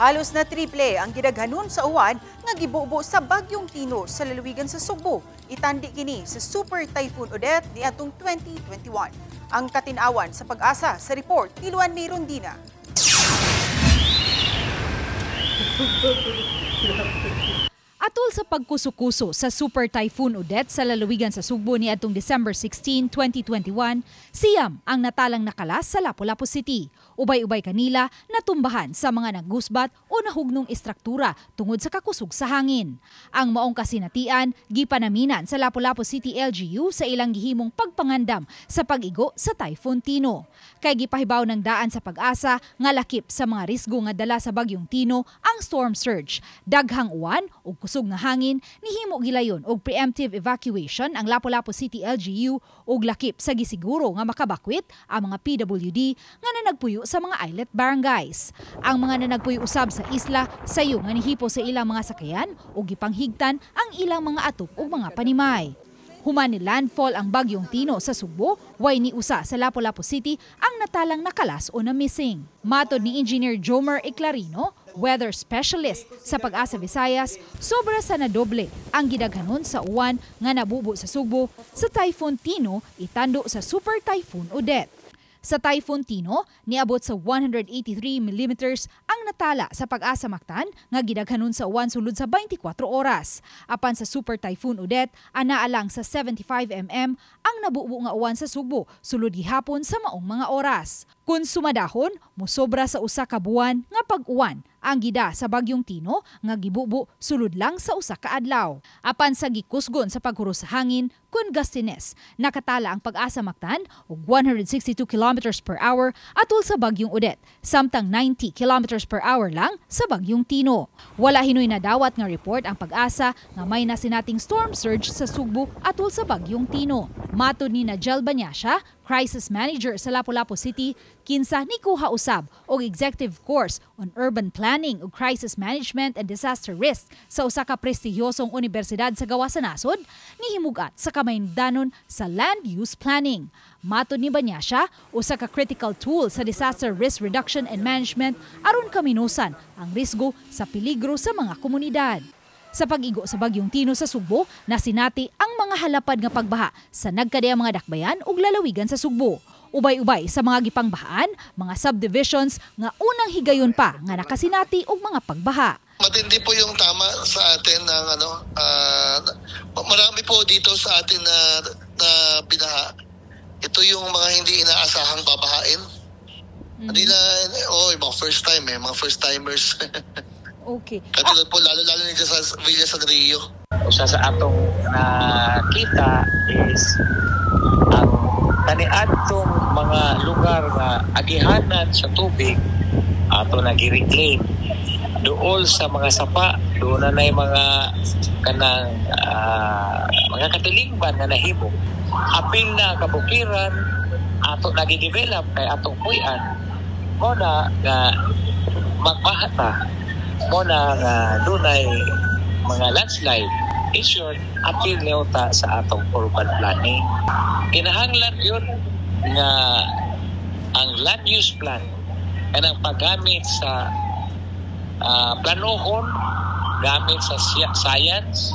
Halos na triple ang gidaghanon sa uwan nga gibubo sa Bagyong Tino sa lalawigan sa Sugbo. Itandi kini sa Super Typhoon Odette niadtong 2021. Ang katinawan sa Pag-asa sa report ni Luan Mirondina. Atol sa pagkuso-kuso sa Super Typhoon Odette sa lalawigan sa Sugbo niadtong December 16, 2021, siyam ang natalang nakalas sa Lapu-Lapu City. Ubay-ubay kanila natumbahan sa mga nagusbat o nahugnong istruktura tungod sa kakusog sa hangin. Ang maong kasinatian gipanaminan sa Lapu-Lapu City LGU sa ilang gihimong pagpangandam sa pag-igo sa Typhoon Tino. Kay gipahibaw ng daan sa Pag-asa nga lakip sa mga risgo nga dala sa Bagyong Tino ang storm surge, daghang uwan ug kusog nga hangin, nihimo gilayon og preemptive evacuation ang Lapu-Lapu City LGU ug lakip sa gisiguro nga makabakwit ang mga PWD nga nanagpuyo sa mga islet barangays. Ang mga nanagpuyo usab sa isla sayo nga nihipo sa ilang mga sakayan ug gipanghigtan ang ilang mga atop ug mga panimay. Human ni landfall ang Bagyong Tino sa Sugbo, way ni usa sa Lapu-Lapu City ang natalang nakalas o na missing. Matod ni Engineer Jomer Eclarino, weather specialist sa Pag-asa Visayas, sobra sa nadoble ang gidaghanon sa uwan nga nabubo sa Sugbo sa Typhoon Tino itando sa Super Typhoon Odette. Sa Typhoon Tino, niabot sa 183 millimeters ang natala sa Pag-asa Mactan nga gidaghanon sa uwan sulod sa 24 oras. Apan sa Super Typhoon Odette, anaa lang sa 75 mm ang nabuo nga uwan sa Sugbo sulod gihapon sa maong mga oras. Kung sumadahon, mosobra sa usa ka buwan nga pag-uwan ang gida sa Bagyong Tino nga gibubo sulod lang sa usa ka adlaw. Apan sa gikusgon sa paghuros sa hangin kun gustiness, nakatala ang Pag-asa Mactan og 162 kilometers per hour atol sa Bagyong Odette, samtang 90 kilometers per hour lang sa Bagyong Tino. Wala hinoy nadawat nga report ang Pag-asa nga may nasinating storm surge sa Sugbo atol sa Bagyong Tino. Matod ni Najel Banyasya, crisis manager sa Lapu-Lapu City, kinsa nikuha usab og executive course on urban planning ug crisis management and disaster risk sa usa ka prestihiyosong unibersidad sa gawas sa nasod, nihimugat sa kamahinungdanon sa land use planning. Matod ni Banyasya, usa ka critical tool sa disaster risk reduction and management aron kaminusan ang risgo sa peligro sa mga komunidad. Sa pag-igo sa Bagyong Tino sa Sugbo, nasinati ang mga halapad nga pagbaha sa nagkadiyang mga dakbayan ug lalawigan sa Sugbo. Ubay-ubay sa mga gipangbahaan, mga subdivisions nga unang higayon pa nga nakasinati og mga pagbaha. Matindi po yung tama sa atin ng marami po dito sa atin na binaha. Ito yung mga hindi inaasahang babahain. Hindi na, mga first time mga first timers. Okay. Katulad po, lalo-lalo nito sa Villa San Rio. Usa sa atong nakita is ang kaniadtong mga lugar nga agihanan sa tubig ato na gi-reclaim. Duol sa mga sapa, doon na na'y mga kanang mga katilingban nga nahimo. Apil na kabukiran ato na gi-develop kay atong puy-an. Mo na nga magbaha ta. Mo na nga dunay mga landslide. In short, apil niyo ta sa atong urban planning. Kinahanglan yun nga ang land use plan kanang paggamit sa planohon, gamit sa science,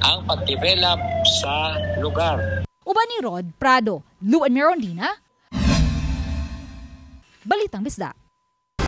ang pag-develop sa lugar. Uban ni Rod Prado, Luan Mirondina, Balitang Bisdak.